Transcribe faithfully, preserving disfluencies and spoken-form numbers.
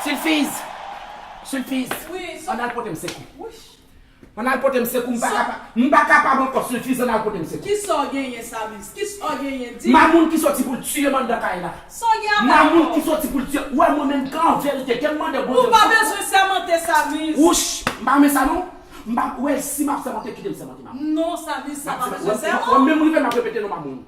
Silfiz! Silfiz! Wi, sa- Ann al pote m sekou. Wi. Ann al pote m sekou, m pa kapab, m pa kapab ankò, Silfiz, ann al pote m sekou. Kisa w genyen, Samis? Kisa w genyen? Di m. Mamoun ki soti pou l tiye m anndan kay la. Sa w gen avè Mamoun m? Ki soti pou l tiye. Ou wè mwen menm, gen an verite, kèm mande Bondye. Ou pa bezwen sèmante, Samis. Wouch, m pa renmen sa non. M pa, wè, si m ap sèmante, kite m sèmante, Mamoun. Non, Samis, sa pa bezwen Wè, wè, sèmante. menm rive m ap repete non, Mamoun.